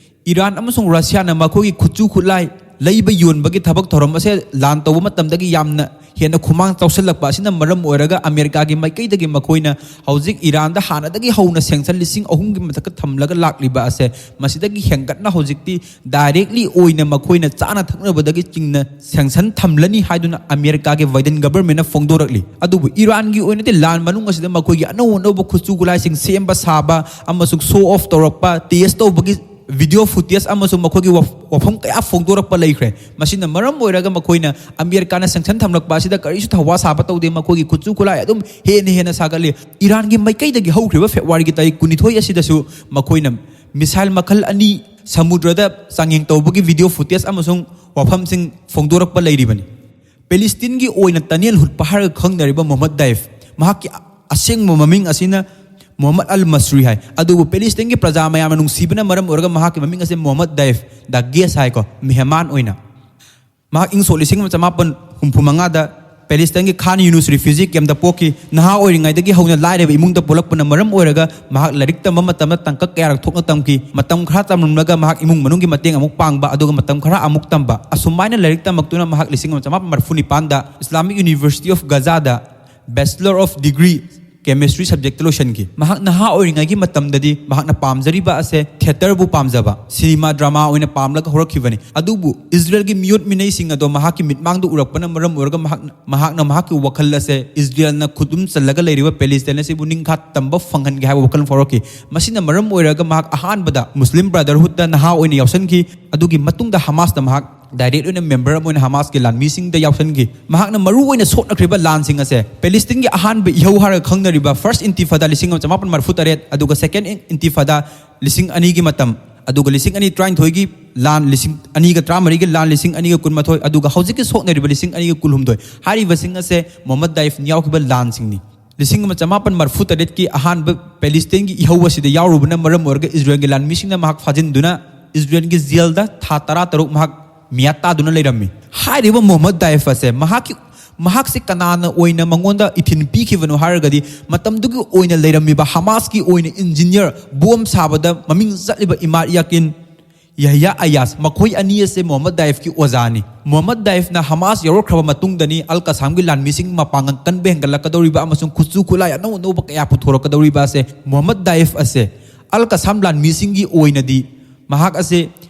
ꯏꯔꯥꯟ ꯑꯃꯁꯨꯡ ꯔꯁꯤꯌꯥꯅ ꯃꯈꯣꯏꯒꯤ ꯈꯨꯠꯁꯨ ꯈꯨꯠꯂꯥꯏ ꯂꯩꯕ ꯌꯣꯟꯕꯒꯤ ꯊꯕꯛ ꯊꯧꯔꯝ ꯑꯁꯦ ꯂꯥꯟ ꯇꯧꯕ ꯃꯇꯝꯗꯒꯤ ꯌꯥꯝꯅ ꯍꯦꯟꯅ ꯈꯨꯃꯥꯡ ꯆꯥꯎꯁꯤꯜꯂꯛꯄ ꯑꯁꯤꯅ ꯃꯔꯝ ꯑꯣꯏꯔꯒ ꯑꯃꯦꯔꯤꯀꯥꯒꯤ ꯃꯥꯏꯀꯩꯗꯒꯤ ꯃꯈꯣꯏꯅ ꯍꯧꯖꯤꯛ ꯏꯔꯥꯟꯗ ꯍꯥꯟꯅꯗꯒꯤ ꯍꯧꯅ ꯁꯦꯡꯁꯟ ꯂꯤꯁꯤꯡ ꯑꯍꯨꯝꯒꯤ ꯃꯊꯛꯇ ꯊꯝꯂꯒ ꯂꯥꯛꯂꯤꯕ ꯑꯁꯦ ꯃꯁꯤꯗꯒꯤ ꯍꯦꯟꯒꯠꯅ ꯍꯧꯖꯤꯛꯇꯤ ꯗꯥꯏꯔꯦꯛꯂꯤ ꯑꯣꯏꯅ ꯃꯈꯣꯏꯅ ꯆꯥꯅ ꯊꯛꯅꯕꯗꯒꯤ ꯆꯤꯡꯅ ꯁꯦꯡꯁꯟ ꯊꯝꯂꯅꯤ ꯍꯥꯏꯗꯨꯅ ꯑꯃꯦꯔꯤꯀꯥꯒꯤ ꯕꯥꯏꯗꯦꯟ ꯒꯕꯔꯃꯦꯟꯅ ꯐꯣꯡꯗꯣꯔꯛꯂꯤ꯫ ꯑꯗꯨꯕꯨ ꯏꯔꯥꯟꯒꯤ ꯑꯣꯏꯅꯗꯤ ꯂꯥꯟ ꯃꯅꯨꯡ ꯑꯁꯤꯗ ꯃꯈꯣꯏꯒꯤ ꯑꯅꯧ ꯑꯅꯧꯕ ꯈꯨꯠꯁꯨ ꯈꯨꯠꯂꯥꯏꯁꯤꯡ ꯁꯦꯝꯕ ꯁꯥꯕ ꯑꯃꯁꯨꯡ ꯁꯣ ꯑꯣꯐ ꯇꯧꯔꯛꯄ, ꯇꯦꯁ ꯇꯧꯕꯒꯤ ꯚꯤꯗꯤꯑꯣ ꯐꯨꯇꯦꯖ ꯑꯃꯁꯨꯡ ꯃꯈꯣꯏꯒꯤ ꯋꯥꯐ-, ꯋꯥꯐꯝ ꯀꯌꯥ ꯐꯣꯡꯗꯣꯔꯛꯄ ꯂꯩꯈ꯭ꯔꯦ꯫ ꯃꯁꯤꯅ ꯃꯔꯝ ꯑꯣꯏꯔꯒ ꯃꯈꯣꯏꯅ ꯑꯃꯦꯔꯤꯀꯥꯅ ꯁꯦꯡꯁꯟ ꯊꯝꯂꯛꯄ ꯑꯁꯤꯗ ꯀꯔꯤꯁꯨ ꯊꯧꯋꯥ ꯁꯥꯕ ꯇꯧꯗꯦ꯫ ꯃꯈꯣꯏꯒꯤ ꯈꯨꯠꯁꯨ ꯈꯨꯠꯂꯥꯏ ꯑꯗꯨꯝ ꯍꯦꯟꯅ ꯍꯦꯟꯅ ꯁꯥꯒꯠꯂꯤ꯫ ꯏꯔꯥꯟꯒꯤ ꯃꯥꯏꯀꯩꯗꯒꯤ ꯍꯧꯈ꯭ꯔꯤꯕ ꯐꯦꯕ꯭ꯔꯨꯋꯥꯔꯤꯒꯤ ꯇꯥꯔꯤꯛ ꯀꯨꯟꯅꯤꯊꯣꯏ ꯑꯁꯤꯗꯁꯨ ꯃꯈꯣꯏꯅ ꯃꯤꯁꯥꯏꯜ ꯃꯈꯜ ꯑꯅꯤ ꯁꯃꯨꯗ꯭ꯔꯗ ꯆꯥꯡꯌꯦꯡ ꯇꯧꯕꯒꯤ ꯚꯤꯗꯤꯑꯣ ꯐꯨꯇꯦꯖ ꯑꯃꯁꯨꯡ ꯋꯥꯐꯝꯁꯤꯡ ꯐꯣꯡꯗꯣꯔꯛꯄ ꯂꯩꯔꯤꯕꯅꯤ꯫ ꯄꯦꯂꯤꯁꯇꯤꯟꯒꯤ ꯑꯣꯏꯅ ꯇꯅꯦꯜ ꯍꯨꯠꯄ ꯍꯥꯏꯔꯒ ꯈꯪꯅꯔꯤꯕ ꯃꯣꯍꯝꯃꯗ ꯗꯥꯏꯐ, ꯃꯍꯥꯛꯀꯤ ꯑꯁꯦꯡꯕ ꯃꯃꯤꯡ ꯑꯁꯤꯅ ꯃꯣꯍꯝꯃꯗ ꯑꯜ ꯃꯁ꯭ꯔꯤ ꯍꯥꯏ꯫ ꯑꯗꯨꯕꯨ ꯄꯦꯂꯤꯁꯇꯤꯟꯒꯤ ꯄ꯭ꯔꯖꯥ ꯃꯌꯥꯝꯅ ꯅꯨꯡꯁꯤꯕꯅ ꯃꯔꯝ ꯑꯣꯏꯔꯒ ꯃꯍꯥꯛꯀꯤ ꯃꯃꯤꯡ ꯑꯁꯦ ꯃꯣꯍꯝꯃꯗ ꯗꯥꯏꯐ, ꯗ ꯒꯦꯁ ꯍꯥꯏꯀꯣ, ꯃꯦꯍꯃꯥꯟ ꯑꯣꯏꯅ꯫ ꯃꯍꯥꯛ ꯏꯪ ꯁꯣꯛ ꯂꯤꯁꯤꯡ ꯑꯃ ꯆꯃꯥꯄꯟ ꯍꯨꯝꯐꯨ ꯃꯉꯥꯗ ꯄꯦꯂꯤꯁꯇꯥꯏꯟꯒꯤ ꯈꯥꯟ ꯌꯨꯅꯨꯁ ꯔꯤꯐ꯭ꯌꯨꯖꯤ ꯀꯦꯝꯗ ꯄꯣꯛꯈꯤ꯫ ꯅꯍꯥ ꯑꯣꯏꯔꯤꯉꯩꯗꯒꯤ ꯍꯧꯅ ꯂꯥꯏꯔꯕ ꯏꯃꯨꯡꯗ ꯄꯣꯛꯂꯛꯄꯅ ꯃꯔꯝ ꯑꯣꯏꯔꯒ ꯃꯍꯥꯛ ꯂꯥꯏꯔꯤꯛ ꯇꯝꯕ ꯃꯇꯝꯗ ꯇꯥꯡꯀꯛ ꯀꯌꯥꯔꯛ ꯊꯣꯛꯅ ꯇꯝꯈꯤ꯫ ꯃꯇꯝ ꯈꯔ ꯇꯝꯂꯝꯂꯒ ꯃꯍꯥꯛ ꯏꯃꯨꯡ ꯃꯅꯨꯡꯒꯤ ꯃꯇꯦꯡ ꯑꯃꯨꯛ ꯄꯥꯡꯕ, ꯑꯗꯨꯒ ꯃꯇꯝ ꯈꯔ ꯑꯃꯨꯛ ꯇꯝꯕ, ꯑꯁꯨꯃꯥꯏꯅ ꯂꯥꯏꯔꯤꯛ ꯇꯝꯃꯛꯇꯨꯅ ꯃꯍꯥꯛ ꯂꯤꯁꯤꯡ ꯑꯃ ꯆꯃꯥꯄꯟ ꯃꯔꯤꯐꯨ ꯅꯤꯄꯥꯟꯗ Islamic University of Gaza the Bachelor of Degree Chemistry subject ꯇ ꯂꯣꯏꯁꯤꯟꯈꯤ꯫ ꯃꯍꯥꯛ ꯅꯍꯥ ꯑꯣꯏꯔꯤꯉꯩꯒꯤ ꯃꯇꯝꯗꯗꯤ ꯃꯍꯥꯛꯅ ꯄꯥꯝꯖꯔꯤꯕ ꯑꯁꯦ ꯊꯤꯌꯦꯇꯔꯕꯨ ꯄꯥꯝꯖꯕ, ꯁꯤꯅꯦꯃꯥ ꯗ꯭ꯔꯃꯥ ꯑꯣꯏꯅ ꯄꯥꯝꯂꯒ ꯍꯧꯔꯛꯈꯤꯕꯅꯤ꯫ ꯑꯗꯨꯕꯨ ꯏꯖꯔꯦꯜꯒꯤ ꯃꯤꯑꯣꯠ ꯃꯤꯅꯩꯁꯤꯡ ꯑꯗꯣ ꯃꯍꯥꯛꯀꯤ ꯃꯤꯠꯃꯥꯡꯗ ꯎꯔꯛꯄꯅ ꯃꯔꯝ ꯑꯣꯏꯔꯒ ꯃꯍꯥꯛꯅ, ꯃꯍꯥꯛꯅ ꯃꯍꯥꯛꯀꯤ ꯋꯥꯈꯜ ꯑꯁꯦ ꯏꯖꯔꯦꯜꯅ ꯈꯨꯗꯨꯝ ꯆꯜꯂꯒ ꯂꯩꯔꯤꯕ ꯄꯦꯂꯤꯁꯇꯥꯏꯟ ꯑꯁꯤꯕꯨ ꯅꯤꯡꯈꯥ ꯇꯝꯕ ꯐꯪꯍꯟꯒꯦ ꯍꯥꯏꯕ ꯋꯥꯈꯜ ꯐꯥꯎꯔꯛꯈꯤ꯫ ꯃꯁꯤꯅ ꯃꯔꯝ ꯑꯣꯏꯔꯒ ꯃꯍꯥꯛ ꯑꯍꯥꯟꯕꯗ ꯃꯨꯁꯂꯤꯝ ꯕ꯭ꯔꯗꯔꯍꯨꯗꯇ ꯅꯍꯥ ꯑꯣꯏꯅ ꯌꯥꯎꯁꯟꯈꯤ꯫ ꯑꯗꯨꯒꯤ ꯃꯇꯨꯡꯗ ꯍꯃꯥꯁꯇ ꯃꯍꯥꯛ ꯗꯥꯏꯔꯦꯛ ꯑꯣꯏꯅ ꯃꯦꯝꯕꯔ ꯑꯃ ꯑꯣꯏꯅ ꯍꯃꯥꯁꯀꯤ ꯂꯥꯟꯃꯤꯁꯤꯡꯗ ꯌꯥꯎꯁꯟꯈꯤ꯫ ꯃꯍꯥꯛꯅ ꯃꯔꯨ ꯑꯣꯏꯅ ꯁꯣꯛꯅꯈ꯭ꯔꯤꯕ ꯂꯥꯟꯁꯤꯡ ꯑꯁꯦ ꯄꯦꯂꯤꯁꯇꯤꯟꯒꯤ ꯑꯍꯥꯟꯕ ꯏꯍꯧ ꯍꯥꯏꯔꯒ ꯈꯪꯅꯔꯤꯕ ꯐꯥꯔꯁ ꯏꯟꯇꯤꯐꯥꯗꯥ ꯂꯤꯁꯤꯡ ꯑꯃ ꯆꯃꯥꯄꯟ ꯃꯔꯤꯐꯨ ꯇꯔꯦꯠ, ꯑꯗꯨꯒ ꯁꯦꯀꯦꯟ ꯏꯟꯇꯤꯐꯥꯗꯥ ꯂꯤꯁꯤꯡ ꯑꯅꯤꯒꯤ ꯃꯇꯝ, ꯑꯗꯨꯒ ꯂꯤꯁꯤꯡ ꯑꯅꯤ ꯇꯔꯥꯅꯤꯊꯣꯏꯒꯤ ꯂꯥꯟ, ꯂꯤꯁꯤꯡ ꯑꯅꯤꯒ ꯇꯔꯥꯃꯔꯤꯒꯤ ꯂꯥꯟ, ꯂꯤꯁꯤꯡ ꯑꯅꯤꯒ ꯀꯨꯟꯃꯥꯊꯣꯏ, ꯑꯗꯨꯒ ꯍꯧꯖꯤꯛꯀꯤ ꯁꯣꯛꯅꯔꯤꯕ ꯂꯤꯁꯤꯡ ꯑꯅꯤꯒ ꯀꯨꯟꯍꯨꯝꯗꯣꯏ, ꯍꯥꯏꯔꯤꯕꯁꯤꯡ ꯑꯁꯦ ꯃꯣꯍꯝꯃꯗ ꯗꯥꯏꯐꯅ ꯌꯥꯎꯈꯤꯕ ꯂꯥꯟꯁꯤꯡꯅꯤ꯫ ꯂꯤꯁꯤꯡ ꯑꯃ ꯆꯃꯥꯄꯟ ꯃꯔꯤꯐꯨ ꯇꯔꯦꯠꯀꯤ ꯑꯍꯥꯟꯕ ꯄꯦꯂꯤꯁꯇꯤꯟꯒꯤ ꯏꯍꯧ ꯑꯁꯤꯗ ꯌꯥꯎꯔꯨꯕꯅ ꯃꯔꯝ ꯑꯣꯏꯔꯒ ꯏꯖꯔꯦꯜꯒꯤ ꯂꯥꯟꯃꯤꯁꯤꯡꯅ ꯃꯍꯥꯛ ꯐꯥꯖꯤꯟꯗꯨꯅ ꯏꯖꯔꯦꯜꯒꯤ ꯖꯦꯜꯗ ꯊꯥ ꯇꯔꯥꯇꯔꯨꯛ ꯃꯍꯥꯛ ꯃꯤꯌꯥꯠ ꯇꯥꯗꯨꯅ ꯂꯩꯔꯝꯃꯤ꯫ ꯍꯥꯏꯔꯤꯕ ꯃꯣꯍꯝꯃꯗ ꯗꯥꯏꯐ ꯑꯁꯦ ꯃꯍꯥꯛꯀꯤ, ꯃꯍꯥꯛꯁꯦ ꯀꯅꯥꯅ ꯑꯣꯏꯅ ꯃꯉꯣꯟꯗ ꯏꯊꯤꯟ ꯄꯤꯈꯤꯕꯅꯣ ꯍꯥꯏꯔꯒꯗꯤ, ꯃꯇꯝꯗꯨꯒꯤ ꯑꯣꯏꯅ ꯂꯩꯔꯝꯃꯤꯕ ꯍꯃꯥꯁꯀꯤ ꯑꯣꯏꯅ ꯏꯟꯖꯤꯅꯤꯌꯔ, ꯕꯣꯝ ꯁꯥꯕꯗ ꯃꯃꯤꯡ ꯆꯠꯂꯤꯕ ꯏꯃꯥꯔ ꯌꯥꯀꯤꯟ ꯌꯍꯌꯥ ꯑꯌꯥꯁ, ꯃꯈꯣꯏ ꯑꯅꯤ ꯑꯁꯦ ꯃꯣꯍꯝꯃꯗ ꯗꯥꯏꯐꯀꯤ ꯑꯣꯖꯥꯅꯤ꯫ ꯃꯣꯍꯝꯃꯗ ꯗꯥꯏꯐꯅ ꯍꯃꯥꯁ ꯌꯧꯔꯛꯈ꯭ꯔꯕ ꯃꯇꯨꯡꯗꯅꯤ ꯑꯜ ꯀꯁꯥꯝꯒꯤ ꯂꯥꯟꯃꯤꯁꯤꯡ ꯃꯄꯥꯡꯒꯜ ꯀꯟꯕ ꯍꯦꯟꯒꯠꯂꯛꯀꯗꯧꯔꯤꯕ ꯑꯃꯁꯨꯡ ꯈꯨꯠꯁꯨ ꯈꯨꯠꯂꯥꯏ ꯑꯅꯧ ꯑꯅꯧꯕ ꯀꯌꯥ ꯄꯨꯊꯣꯔꯛꯀꯗꯧꯔꯤꯕ ꯑꯁꯦ꯫ ꯃꯣꯍꯝꯃꯗ ꯗꯥꯏꯐ ꯑꯁꯦ ꯑꯜ ꯀꯁꯥꯝ ꯂꯥꯟꯃꯤꯁꯤꯡꯒꯤ ꯑꯣꯏꯅꯗꯤ ꯃꯍꯥꯛ ꯑꯁꯦ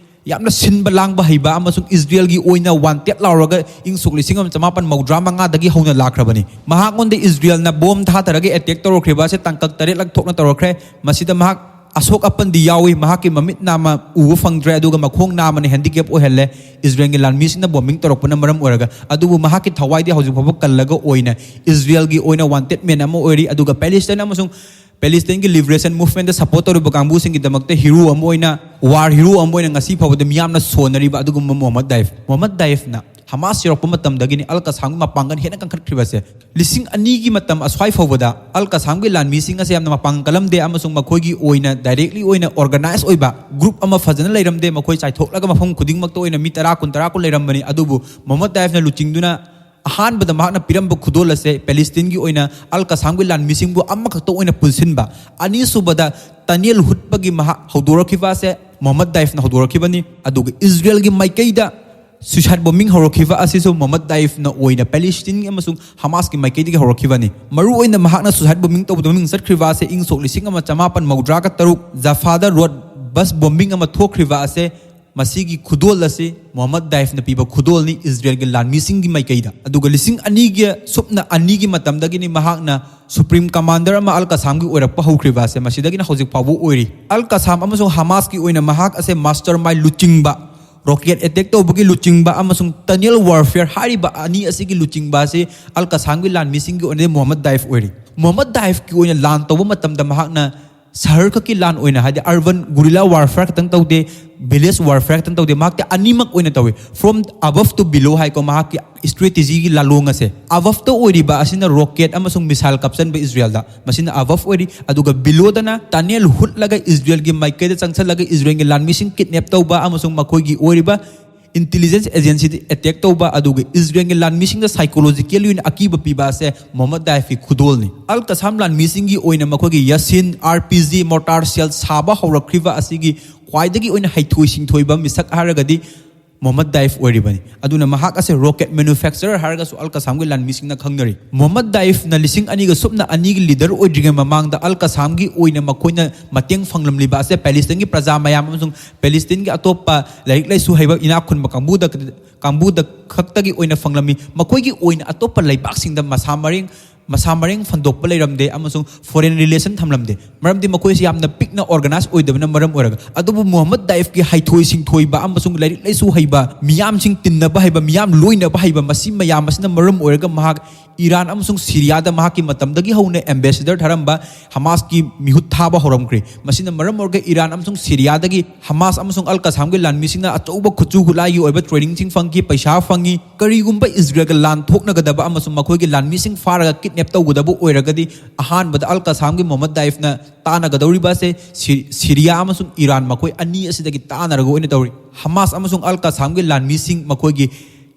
ꯌꯥꯝꯅ ꯁꯤꯟꯕ ꯂꯥꯡꯕ ꯍꯩꯕ ꯑꯃꯁꯨꯡ ꯏꯖꯔꯦꯜꯒꯤ ꯑꯣꯏꯅ ꯋꯥꯟꯇꯦꯠ ꯂꯥꯎꯔꯒ ꯏꯪ ꯁꯣꯛ ꯂꯤꯁꯤꯡ ꯑꯃ ꯆꯃꯥꯄꯟ ꯃꯧꯗ꯭ꯔꯥ ꯃꯉꯥꯗꯒꯤ ꯍꯧꯅ ꯂꯥꯛꯈ꯭ꯔꯕꯅꯤ꯫ ꯃꯍꯥꯛꯉꯣꯟꯗ ꯏꯖꯔꯦꯜꯅ ꯕꯣꯝ ꯊꯥꯊꯔꯒ ꯑꯦꯇꯦꯛ ꯇꯧꯔꯛꯈ꯭ꯔꯤꯕ ꯑꯁꯦ ꯇꯥꯡꯀꯛ ꯇꯔꯦꯠꯂꯛ ꯊꯣꯛꯅ ꯇꯧꯔꯛꯈ꯭ꯔꯦ꯫ ꯃꯁꯤꯗ ꯃꯍꯥꯛ ꯑꯁꯣꯛ ꯑꯄꯟꯗꯤ ꯌꯥꯎꯏ, ꯃꯍꯥꯛꯀꯤ ꯃꯃꯤꯠ ꯅꯥꯝꯃ ꯎꯕ ꯐꯪꯗ꯭ꯔꯦ, ꯑꯗꯨꯒ ꯃꯈꯣꯡ ꯅꯥꯝꯃꯅ ꯍꯦꯟꯗꯤꯀꯦꯞ ꯑꯣꯏꯍꯜꯂꯦ, ꯏꯖꯔꯦꯜꯒꯤ ꯂꯥꯟꯃꯤꯁꯤꯡꯅ ꯕꯣꯝꯕꯤꯡ ꯇꯧꯔꯛꯄꯅ ꯃꯔꯝ ꯑꯣꯏꯔꯒ꯫ ꯑꯗꯨꯕꯨ ꯃꯍꯥꯛꯀꯤ ꯊꯋꯥꯏꯗꯤ ꯍꯧꯖꯤꯛ ꯐꯥꯎꯕ ꯀꯜꯂꯒ ꯑꯣꯏꯅ ꯏꯖꯔꯦꯜꯒꯤ ꯑꯣꯏꯅ ꯋꯥꯟꯇꯦꯠ ꯃꯦꯟ ꯑꯃ ꯑꯣꯏꯔꯤ, ꯑꯗꯨꯒ ꯄꯦꯂꯤꯁꯇꯥꯏꯟ ꯑꯃꯁꯨꯡ ꯄꯦꯂꯤꯁꯇꯥꯏꯟꯒꯤ ꯂꯤꯕꯔꯦꯁꯟ ꯃꯨꯚꯃꯦꯟꯗ ꯁꯄꯣꯔꯠ ꯇꯧꯔꯤꯕ ꯀꯥꯡꯕꯨꯁꯤꯡꯒꯤꯗꯃꯛꯇ ꯍꯤꯔꯣ ꯑꯃ ꯑꯣꯏꯅ, ꯋꯥꯔ ꯍꯤꯔꯣ ꯑꯃ ꯑꯣꯏꯅ ꯉꯁꯤ ꯐꯥꯎꯕꯗ ꯃꯤꯌꯥꯝꯅ ꯁꯣꯟꯅꯔꯤꯕ ꯑꯗꯨꯒꯨꯝꯕ ꯃꯣꯍꯝꯃꯗ ꯗꯥꯏꯐ꯫ ꯃꯣꯍꯝꯃꯗ ꯗꯥꯏꯐꯅ ꯍꯃꯥꯁ ꯌꯧꯔꯛꯄ ꯃꯇꯝꯗꯒꯤꯅꯤ ꯑꯜ ꯀꯁꯥꯝꯒꯤ ꯃꯄꯥꯡꯒꯜ ꯍꯦꯟꯅ ꯀꯟꯈꯠꯈ꯭ꯔꯤꯕꯁꯦ꯫ ꯂꯤꯁꯤꯡ ꯑꯅꯤꯒꯤ ꯃꯇꯝ ꯑꯁ꯭ꯋꯥꯏ ꯐꯥꯎꯕꯗ ꯑꯜ ꯀꯁꯥꯝꯒꯤ ꯂꯥꯟꯃꯤꯁꯤꯡ ꯑꯁꯦ ꯌꯥꯝꯅ ꯃꯄꯥꯡꯒꯜ ꯀꯜꯂꯝꯗꯦ, ꯑꯃꯁꯨꯡ ꯃꯈꯣꯏꯒꯤ ꯑꯣꯏꯅ ꯗꯥꯏꯔꯦꯛꯂꯤ ꯑꯣꯏꯅ ꯑꯣꯔꯒꯅꯥꯏꯖ ꯑꯣꯏꯕ ꯒ꯭ꯔꯨꯞ ꯑꯃ ꯐꯖꯅ ꯂꯩꯔꯝꯗꯦ꯫ ꯃꯈꯣꯏ ꯆꯥꯏꯊꯣꯛꯂꯒ ꯃꯐꯝ ꯈꯨꯗꯤꯡꯃꯛꯇ ꯑꯣꯏꯅ ꯃꯤ ꯇꯔꯥ, ꯀꯨꯟ, ꯇꯔꯥ, ꯀꯨꯟ ꯂꯩꯔꯝꯕꯅꯤ꯫ ꯑꯗꯨꯕꯨ ꯃꯣꯍꯝꯃꯗ ꯗꯥꯏꯐꯅ ꯂꯨꯆꯤꯡꯗꯨꯅ ꯑꯍꯥꯟꯕꯗ ꯃꯍꯥꯛꯅ ꯄꯤꯔꯝꯕ ꯈꯨꯗꯣꯜ ꯑꯁꯦ ꯄꯦꯂꯦꯁꯇꯤꯟꯒꯤ ꯑꯣꯏꯅ ꯑꯜ ꯀꯁꯥꯝꯒꯤ ꯂꯥꯟꯃꯤꯁꯤꯡꯕꯨ ꯑꯃꯈꯛꯇ ꯑꯣꯏꯅ ꯄꯨꯟꯁꯤꯟꯕ꯫ ꯑꯅꯤꯁꯨꯕꯗ ꯇꯅꯦꯜ ꯍꯨꯠꯄꯒꯤ ꯃꯍꯥꯛ ꯍꯧꯗꯣꯔꯛꯈꯤꯕ ꯑꯁꯦ ꯃꯣꯍꯝꯃꯗ ꯗꯥꯏꯐꯅ ꯍꯧꯗꯣꯔꯛꯈꯤꯕꯅꯤ꯫ ꯑꯗꯨꯒ ꯏꯁꯔꯦꯜꯒꯤ ꯃꯥꯏꯀꯩꯗ ꯁꯨꯏꯁꯥꯏꯠ ꯕꯣꯝꯕꯤꯡ ꯍꯧꯔꯛꯈꯤꯕ ꯑꯁꯤꯁꯨ ꯃꯣꯍꯝꯃꯗ ꯗꯥꯏꯐꯅ ꯑꯣꯏꯅ ꯄꯦꯂꯦꯁꯇꯤꯟꯒꯤ ꯑꯃꯁꯨꯡ ꯍꯃꯥꯁꯀꯤ ꯃꯥꯏꯀꯩꯗꯒꯤ ꯍꯧꯔꯛꯈꯤꯕꯅꯤ꯫ ꯃꯔꯨꯑꯣꯏꯅ ꯃꯍꯥꯛꯅ ꯁꯨꯏꯁꯥꯏꯠ ꯕꯣꯝꯕꯤꯡ ꯇꯧꯕꯗ ꯃꯃꯤꯡ ꯆꯠꯈ꯭ꯔꯤꯕ ꯑꯁꯦ ꯏꯪ ꯁꯣꯛ ꯂꯤꯁꯤꯡ ꯑꯃ ꯆꯃꯥꯄꯟ ꯃꯧꯗ꯭ꯔꯥꯒ ꯇꯔꯨꯛ ꯖꯐꯥꯗ ꯔꯣꯗ ꯕꯁ ꯕꯣꯝꯕꯤꯡ ꯑꯃ ꯊꯣꯛꯈ꯭ꯔꯤꯕ ꯑꯁꯦ, ꯃꯁꯤꯒꯤ ꯈꯨꯗꯣꯜ ꯑꯁꯤ ꯃꯣꯍꯝꯃꯗ ꯗꯥꯏꯐꯅ ꯄꯤꯕ ꯈꯨꯗꯣꯜꯅꯤ ꯏꯁꯔꯦꯜꯒꯤ ꯂꯥꯟꯃꯤꯁꯤꯡꯒꯤ ꯃꯥꯏꯀꯩꯗ꯫ ꯑꯗꯨꯒ ꯂꯤꯁꯤꯡ ꯑꯅꯤꯒ ꯁꯨꯞꯅ ꯑꯅꯤꯒꯤ ꯃꯇꯝꯗꯒꯤꯅꯤ ꯃꯍꯥꯛꯅ ꯁꯨꯄ꯭ꯔꯤꯝ ꯀꯃꯥꯟꯗꯔ ꯑꯃ ꯑꯜ ꯀꯁꯥꯝꯒꯤ ꯑꯣꯏꯔꯛꯄ ꯍꯧꯈ꯭ꯔꯤꯕ ꯑꯁꯦ, ꯃꯁꯤꯗꯒꯤꯅ ꯍꯧꯖꯤꯛ ꯐꯥꯎꯕ ꯑꯣꯏꯔꯤ꯫ ꯑꯜ ꯀꯁꯥꯝ ꯑꯃꯁꯨꯡ ꯍꯃꯥꯁꯀꯤ ꯑꯣꯏꯅ ꯃꯍꯥꯛ ꯑꯁꯦ ꯃꯥꯁꯇꯔ ꯃꯥꯏꯟ ꯂꯨꯆꯤꯡꯕ, ꯔꯣꯀꯦꯠ ꯑꯦꯇꯦꯛ ꯇꯧꯕꯒꯤ ꯂꯨꯆꯤꯡꯕ ꯑꯃꯁꯨꯡ ꯇꯅꯦꯜ ꯋꯥꯔꯐꯤꯌꯔ ꯍꯥꯏꯔꯤꯕ ꯑꯅꯤ ꯑꯁꯤꯒꯤ ꯂꯨꯆꯤꯡꯕ ꯑꯁꯤ ꯑꯜ ꯀꯁꯥꯝꯒꯤ ꯂꯥꯟꯃꯤꯁꯤꯡꯒꯤ ꯑꯣꯏꯅꯗꯤ ꯃꯣꯍꯝꯃꯗ ꯗꯥꯏꯐ ꯑꯣꯏꯔꯤ꯫ ꯃꯣꯍꯝꯃꯗ ꯗꯥꯏꯐꯀꯤ ꯑꯣꯏꯅ ꯂꯥꯟ ꯇꯧꯕ ꯃꯇꯝꯗ ꯃꯍꯥꯛꯅ ꯁꯍꯔ ꯈꯛꯀꯤ ꯂꯥꯟ ꯑꯣꯏꯅ, ꯍꯥꯏꯗꯤ ꯑꯔꯕꯟ ꯒꯨꯔꯤꯂꯥ ꯋꯥꯔꯐꯤꯌꯔ ꯈꯛꯇꯪ ꯇꯧꯗꯦ, ꯚꯤꯂꯦꯖ ꯋꯥꯔꯐꯤꯌꯔ ꯈꯛꯇꯪ ꯇꯧꯗꯦ, ꯃꯍꯥꯛꯇꯤ ꯑꯅꯤꯃꯛ ꯑꯣꯏꯅ ꯇꯧꯏ꯫ From above to below ꯍꯥꯏꯀꯣ ꯃꯍꯥꯛꯀꯤ ꯁ꯭ꯇ꯭ꯔꯦꯇꯦꯖꯤꯒꯤ ꯂꯥꯂꯣꯡ ꯑꯁꯦ꯫ ꯑꯕꯞꯇ ꯑꯣꯏꯔꯤꯕ ꯑꯁꯤꯅ ꯔꯣꯀꯦꯠ ꯑꯃꯁꯨꯡ ꯃꯤꯁꯥꯏꯜ ꯀꯥꯞꯆꯟꯕ ꯏꯁꯔꯦꯜꯗ, ꯃꯁꯤꯅ ꯑꯕꯞ ꯑꯣꯏꯔꯤ꯫ ꯑꯗꯨꯒ ꯕꯤꯂꯣꯗꯅ ꯇꯅꯦꯜ ꯍꯨꯠꯂꯒ ꯏꯁꯔꯦꯜꯒꯤ ꯃꯥꯏꯀꯩꯗ ꯆꯪꯁꯜꯂꯒ ꯏꯁꯔꯦꯜꯒꯤ ꯂꯥꯟꯃꯤꯁꯤꯡ ꯀꯤꯗꯅꯦꯞ ꯇꯧꯕ ꯑꯃꯁꯨꯡ ꯃꯈꯣꯏꯒꯤ ꯑꯣꯏꯔꯤꯕ ꯏꯟꯇꯦꯂꯤꯖꯦꯟꯁ ꯑꯦꯖꯦꯟꯁꯤꯗ ꯑꯦꯇꯦꯛ ꯇꯧꯕ, ꯑꯗꯨꯒ ꯏꯁꯔꯦꯜꯒꯤ ꯂꯥꯟꯃꯤꯁꯤꯡꯗ ꯁꯥꯏꯀꯣꯂꯣꯖꯤꯀꯦꯜꯂꯤ ꯑꯣꯏꯅ ꯑꯀꯤꯕ ꯄꯤꯕ ꯑꯁꯦ ꯃꯣꯍꯝꯃꯗ ꯗꯥꯏꯐꯀꯤ ꯈꯨꯗꯣꯜꯅꯤ꯫ ꯑꯜ ꯀꯁꯥꯝ ꯂꯥꯟꯃꯤꯁꯤꯡꯒꯤ ꯑꯣꯏꯅ ꯃꯈꯣꯏꯒꯤ ꯌꯥꯁꯤꯟ, ꯑꯥꯔ ꯄꯤ ꯖꯤ, ꯃꯣꯔꯇꯥꯔ ꯁꯦꯜ ꯁꯥꯕ ꯍꯧꯔꯛꯈ꯭ꯔꯤꯕ ꯑꯁꯤꯒꯤ ꯈ꯭ꯋꯥꯏꯗꯒꯤ ꯑꯣꯏꯅ ꯍꯩꯊꯣꯏ ꯁꯤꯡꯊꯣꯏꯕ ꯃꯤꯁꯛ ꯍꯥꯏꯔꯒꯗꯤ ꯃꯣꯍꯝꯃꯗ ꯗꯥꯏꯐ ꯑꯣꯏꯔꯤꯕꯅꯤ꯫ ꯑꯗꯨꯅ ꯃꯍꯥꯛ ꯑꯁꯦ ꯔꯣꯀꯦꯠ ꯃꯦꯅꯨꯐꯦꯛꯆꯔꯔ ꯍꯥꯏꯔꯒꯁꯨ ꯑꯜ ꯀꯁꯥꯝꯒꯤ ꯂꯥꯟꯃꯤꯁꯤꯡꯅ ꯈꯪꯅꯔꯤ꯫ ꯃꯣꯍꯝꯃꯗ ꯗꯥꯏꯐꯅ ꯂꯤꯁꯤꯡ ꯑꯅꯤꯒ ꯁꯨꯞꯅ ꯑꯅꯤꯒꯤ ꯂꯤꯗꯔ ꯑꯣꯏꯗ꯭ꯔꯤꯉꯩ ꯃꯃꯥꯡꯗ ꯑꯜ ꯀꯁꯥꯝꯒꯤ ꯑꯣꯏꯅ ꯃꯈꯣꯏꯅ ꯃꯇꯦꯡ ꯐꯪꯂꯝꯂꯤꯕ ꯑꯁꯦ ꯄꯦꯂꯦꯁꯇꯤꯟꯒꯤ ꯄ꯭ꯔꯖꯥ ꯃꯌꯥꯝ ꯑꯃꯁꯨꯡ ꯄꯦꯂꯦꯁꯇꯤꯟꯒꯤ ꯑꯇꯣꯞꯄ ꯂꯥꯏꯔꯤꯛ ꯂꯥꯏꯁꯨ ꯍꯩꯕ ꯏꯅꯥꯛ ꯈꯨꯟꯕ ꯀꯥꯡꯕꯨꯗ, ꯀꯥꯡꯕꯨꯗ ꯈꯛꯇꯒꯤ ꯑꯣꯏꯅ ꯐꯪꯂꯝꯃꯤ꯫ ꯃꯈꯣꯏꯒꯤ ꯑꯣꯏꯅ ꯑꯇꯣꯞꯄ ꯂꯩꯕꯥꯛꯁꯤꯡꯗ ꯃꯁꯥ ꯃꯔꯦꯡ ꯃꯁꯥ ꯃꯔꯦꯡ ꯐꯟꯗꯣꯛꯄ ꯂꯩꯔꯝꯗꯦ ꯑꯃꯁꯨꯡ ꯐꯣꯔꯦꯟ ꯔꯤꯂꯦꯁꯟ ꯊꯝꯂꯝꯗꯦ꯫ ꯃꯔꯝꯗꯤ ꯃꯈꯣꯏꯁꯤ ꯌꯥꯝꯅ ꯄꯤꯛꯅ ꯑꯣꯔꯒꯅꯥꯏꯖ ꯑꯣꯏꯗꯕꯅ ꯃꯔꯝ ꯑꯣꯏꯔꯒ꯫ ꯑꯗꯨꯕꯨ ꯃꯨꯍꯝꯃꯗ ꯗꯥꯏꯐꯀꯤ ꯍꯩꯊꯣꯏ ꯁꯤꯡꯊꯣꯏꯕ ꯑꯃꯁꯨꯡ ꯂꯥꯏꯔꯤꯛ ꯂꯥꯏꯁꯨ ꯍꯩꯕ ꯃꯤꯌꯥꯝꯁꯤꯡ ꯇꯤꯟꯅꯕ ꯍꯩꯕ, ꯃꯤꯌꯥꯝ ꯂꯣꯏꯅꯕ ꯍꯩꯕ, ꯃꯁꯤ ꯃꯌꯥꯝ ꯑꯁꯤꯅ ꯃꯔꯝ ꯑꯣꯏꯔꯒ ꯃꯍꯥꯛ ꯏꯔꯥꯟ ꯑꯃꯁꯨꯡ ꯁꯤꯔꯤꯌꯥꯗ ꯃꯍꯥꯛꯀꯤ ꯃꯇꯝꯗꯒꯤ ꯍꯧꯅ ꯑꯦꯝꯕꯦꯁꯦꯗꯔ ꯊꯥꯔꯝꯕ ꯍꯃꯥꯁꯀꯤ ꯃꯤꯍꯨꯠ ꯊꯥꯕ ꯍꯧꯔꯝꯈ꯭ꯔꯦ꯫ ꯃꯁꯤꯅ ꯃꯔꯝ ꯑꯣꯏꯔꯒ ꯏꯔꯥꯟ ꯑꯃꯁꯨꯡ ꯁꯤꯔꯤꯌꯥꯗꯒꯤ ꯍꯃꯥꯁ ꯑꯃꯁꯨꯡ ꯑꯜ ꯀꯁꯥꯝꯒꯤ ꯂꯥꯟꯃꯤꯁꯤꯡꯅ ꯑꯆꯧꯕ ꯈꯨꯠꯁꯨ ꯈꯨꯠꯂꯥꯏꯒꯤ ꯑꯣꯏꯕ ꯇ꯭ꯔꯦꯅꯤꯡꯁꯤꯡ ꯐꯪꯈꯤ, ꯄꯩꯁꯥ ꯐꯪꯉꯤ꯫ ꯀꯔꯤꯒꯨꯝꯕ ꯏꯁꯔꯦꯜꯒ ꯂꯥꯟ ꯊꯣꯛꯅꯒꯗꯕ ꯑꯃꯁꯨꯡ ꯃꯈꯣꯏꯒꯤ ꯂꯥꯟꯃꯤꯁꯤꯡ ꯐꯥꯔꯒ ꯀꯤꯗꯅꯦꯞ ꯇꯧꯒꯗꯕ ꯑꯣꯏꯔꯒꯗꯤ, ꯑꯍꯥꯟꯕꯗ ꯑꯜ ꯀꯁꯥꯝꯒꯤ ꯃꯨꯍꯝꯃꯗ ꯗꯥꯏꯐꯅ ꯇꯥꯟꯅꯒꯗꯧꯔꯤꯕ ꯑꯁꯦ ꯁꯤ-, ꯁꯤꯔꯤꯌꯥ ꯑꯃꯁꯨꯡ ꯏꯔꯥꯟ, ꯃꯈꯣꯏ ꯑꯅꯤ ꯑꯁꯤꯗꯒꯤ ꯇꯥꯟꯅꯔꯒ ꯑꯣꯏꯅ ꯇꯧꯔꯤ꯫ ꯍꯃꯥꯁ ꯑꯃꯁꯨꯡ ꯑꯜ ꯀꯁꯥꯝꯒꯤ ꯂꯥꯟꯃꯤꯁꯤꯡ ꯃꯈꯣꯏꯒꯤ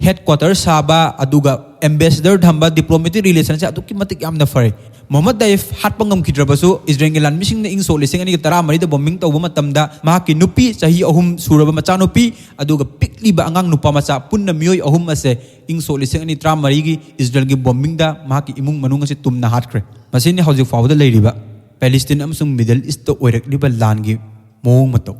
ꯍꯦꯗ ꯀ꯭ꯋꯥꯇꯔ ꯁꯥꯕ, ꯑꯗꯨꯒ ꯑꯦꯝꯕꯦꯁꯦꯗꯔ ꯊꯝꯕ, ꯗꯤꯄ꯭ꯂꯣꯃꯦꯇꯤꯛ ꯔꯤꯂꯦꯁꯟꯁꯦ ꯑꯗꯨꯛꯀꯤ ꯃꯇꯤꯛ ꯌꯥꯝꯅ ꯐꯔꯦ꯫ ꯃꯨꯍꯝꯃꯗ ꯗꯥꯏꯐ ꯍꯥꯠꯄ ꯉꯝꯈꯤꯗ꯭ꯔꯕꯁꯨ, ꯏꯁꯔꯦꯜꯒꯤ ꯂꯥꯟꯃꯤꯁꯤꯡꯅ ꯏꯪ ꯁꯣꯛ ꯂꯤꯁꯤꯡ ꯑꯅꯤꯒ ꯇꯔꯥꯃꯔꯤꯗ ꯕꯣꯝꯕꯤꯡ ꯇꯧꯕ ꯃꯇꯝꯗ, ꯃꯍꯥꯛꯀꯤ ꯅꯨꯄꯤ, ꯆꯍꯤ ꯑꯍꯨꯝ ꯁꯨꯔꯕ ꯃꯆꯥꯅꯨꯄꯤ, ꯑꯗꯨꯒ ꯄꯤꯛꯂꯤꯕ ꯑꯉꯥꯡ ꯅꯨꯄꯥ ꯃꯆꯥ, ꯄꯨꯟꯅ ꯃꯤꯑꯣꯏ ꯑꯍꯨꯝ ꯑꯁꯦ ꯏꯪ ꯁꯣꯛ ꯂꯤꯁꯤꯡ ꯑꯅꯤ ꯇꯔꯥꯃꯔꯤꯒꯤ ꯏꯁꯔꯦꯜꯒꯤ ꯕꯣꯝꯕꯤꯡꯗ ꯃꯍꯥꯛꯀꯤ ꯏꯃꯨꯡ ꯃꯅꯨꯡ ꯑꯁꯤ ꯇꯨꯝꯅ ꯍꯥꯠꯈ꯭ꯔꯦ꯫ ꯃꯁꯤꯅꯤ ꯍꯧꯖꯤꯛ ꯐꯥꯎꯕꯗ ꯂꯩꯔꯤꯕ ꯄꯦꯂꯤꯁꯇꯤꯟ ꯑꯃꯁꯨꯡ ꯃꯤꯗꯜ ꯏꯁꯇ ꯑꯣꯏꯔꯛꯂꯤꯕ ꯂꯥꯟꯒꯤ ꯃꯑꯣꯡ ꯃꯇꯧ꯫